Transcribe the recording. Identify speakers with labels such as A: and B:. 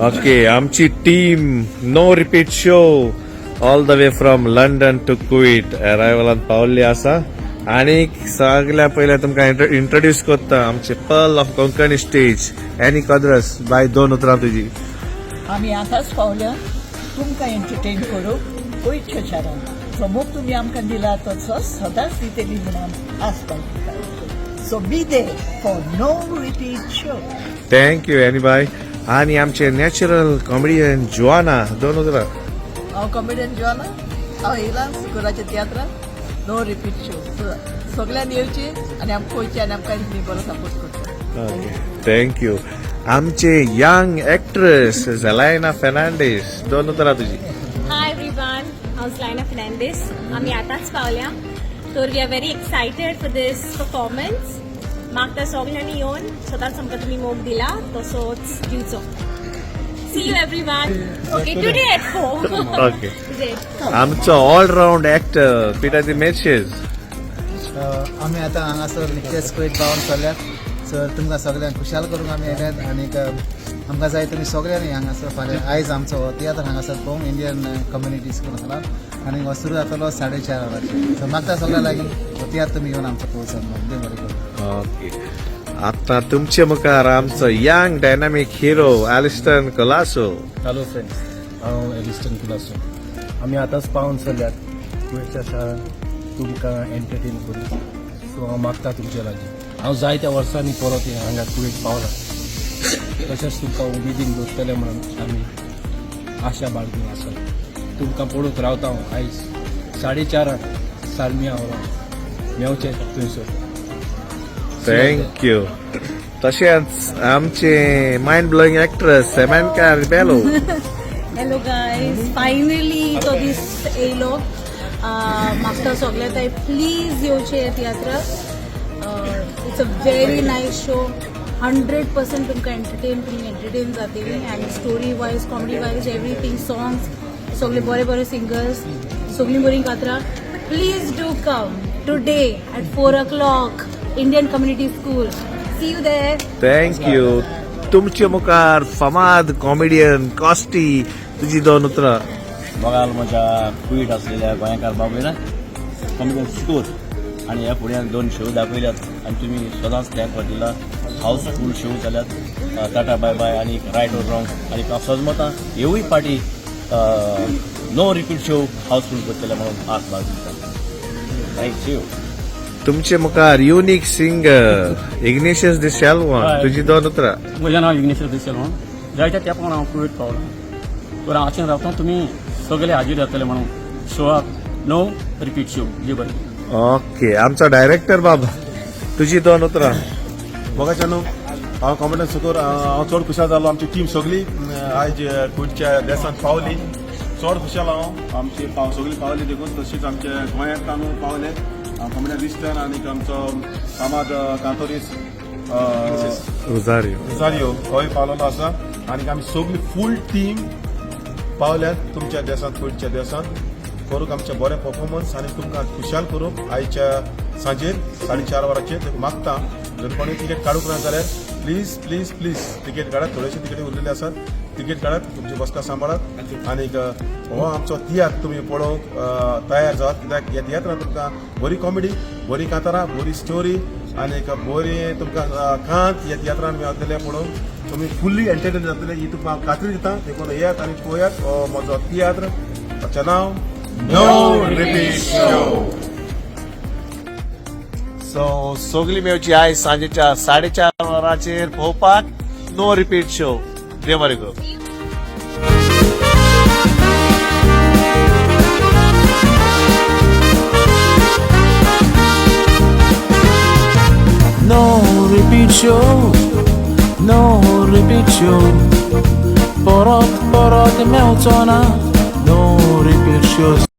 A: Okay, आमची team No Repeat Show all the way from London to Kuwait अरायवलान पावल्ली आसा आनी सगळ्या पयले तुमकां इंट्रोड्यूस करता आमचे pearl of Konkani stage, Annie Quadros बाय. दोन उतरां तुजी.
B: आमी आतांच पावल्या तुमकां एंटरटेन करूंक गोंयच्या शारांत. सो मोग तुमी आमकां दिला तसो सदांच दितली म्हणून आस बाळगिता. So be there for No Repeat Show.
A: Thank you Annie बाय. आनी आमचे नॅचरल कॉमेडियन जुआना, दोन उतरां.
B: हांव कॉमेडियन जुआना. हांव येयलां सुकूराच्या तियात्राक, नो रिपीट शो. सगळ्यांनी येवची आनी आमकां पळोवची आनी आमकां तुमी बरो सपोर्ट करचो.
A: Okay, thank you. आमचे यंग एक्ट्रेस झलायना फेर्नांडीस, दोन उतरां तुजी.
C: हाय एवरीवन, हांव स्लायना फेर्नांडीस. आमी आतांच पावल्या तर we are very excited for this performance. मागता सगळ्यांनी येवन सदांच आमकां तुमी मोग दिला तसोच दिवचो. See you, everyone. Okay, today at 4.
A: Okay, आमचो ऑलराउंड एक्टर पिटर दी मेसेज.
D: आमी आतां हांगासर निकतेच कुवेत पावन चल्ल्यात. सर, तुमकां सगळ्यांक खुशाल करूंक आमी येयल्यात आनीक आमकां जाय तुमी सगळ्यांनी हांगासर फाल्यां आयज आमचो हो तियात्र हांगासर पळोवंक इंडियन कम्युनिटी स्कूल हॉलान आनी हो सुरू जातलो 4:30 वरांचेर. सो मागता सगळ्या लागीं, हो तियात्र तुमी येवन आमचो पळोवचो म्हणून. देव बरें करूं.
A: ओके, आता तुमचे मुखार आमचो young dynamic hero Eliston Colaco.
E: Hello friends, हांव एलिस्टन कुलासो. आमी आतांच पावन चल्यात कुवेतच्या शारान तुमकां एंटरटेन करूं. सो हांव मागता तुमचे लागीं, हांव जायत्या वर्सांनी परत हांगा कुवेत पावला, तशेंच तुमकां उमेदीन दवरतलें म्हणून आमी आशा बाळगून आसा. तुमकां पळोवंक रावता हांव आयज 4:30 वरांक सालमिया हॉलान मेवचें थंयसर.
A: Thank you. तशेंच आमचे mind blowing actress Samantha Rebelo.
F: Hello guys, finally तो दीस येयलो. म्हाका सगळे ताई प्लीज येवचे तियात्राक. It's a very nice show, 100% तुमकां एंटरटेन, तुमी एंटरटेन जातली आनी story wise, comedy wise, everything, songs सगळे बरे बरे सिंगर्स, सगळीं बरीं कातरां. Please do come today at 4 o'clock, Indian Community School. See you there.
A: Thank you. तुमचे मुखार फामाद कॉमेडियन कॉस्टी, तुजी दोन उतरां.
G: बघाल म्हज्या कुवेत असलेल्या गोंयकार बाबूला कॉमेडियन सुकूर आणि ह्या फुड्यान दोन शो दाखयल्यात आणि तुम्ही सदांच तेंको दिला. हाऊसफूल शो जाल्यात, टाटा बाय बाय आणि रायट ऑर रॉंग, आणि हांव सजमता हेवूय party no repeat show housefull करतले म्हणून आस बाळगिता. Thank you.
A: तुमचे मुखार युनीक सिंगर इग्नेशियस दी शेलवान, तुजी दोन उतरां.
H: म्हजें नांव इग्नेशियस डिसेलवान. जायत्या तेंपान हांव कुवेत पावलां तर हांव आशेन रावता तुमी सगळे हाजीर जातले म्हणून शोआक, नो रिपीट शो. जी बरें.
A: ओके, आमचो डायरेक्टर बाबा, तुजी दोन उतरां.
I: मोगाच्यानो, हांव कॉमेडियन सुकूर. हांव चड खुशाल जालो. आमची टीम सगळी आयज कुवेतच्या देसांत पावली. चड खुशाल हांव, आमची पाव सगळी पावली देखून. तशीच आमचे गोंयांतल्यान पावले कॉमेडियन रिस्टन आनी आमचो फामाद कांतोरीस
A: रोजारियो.
I: रोजारियो होय पावलेलो आसा आनी आमी सगळी फूल टीम पावल्यात तुमच्या देसांत, कुवेतच्या देसांत, करूंक आमचें बरें परफॉर्मन्स आनी तुमकां खुशाल करूंक आयच्या सांजेर 4:30 वरांचेर. देखून मागता, जर कोणी तिकेट काडूंक ना जाल्यार प्लीज प्लीज प्लीज तिकेट काडात. थोडेशे तिकेटी उरलेले आसात. तिकेट काडात, तुमची बसका सांबाळात आनी हो आमचो तियात्र तुमी पळोवंक तयार जावात, कित्याक ह्या तियात्रान तुमकां बरी कॉमेडी, बरी कांतारां, बरी स्टोरी आनी एक बरी तुमकां कांत ह्या तियात्रान मेळटले. पळोवंक तुमी फुल्ली एंटरटेन जातले ही तुमकां हांव खात्री दिता. देखून येयात आनी पळयात हो म्हजो तियात्र, ताचें नांव नो रिपीट शो.
A: सो सगळी मेवची आयज सांजेच्या 4:30 वरांचेर पळोवपाक नो रिपीट शो. देव बरें करूं.
J: No repeat show, no repeat show. परत परत मेवचो ना, no repeat show.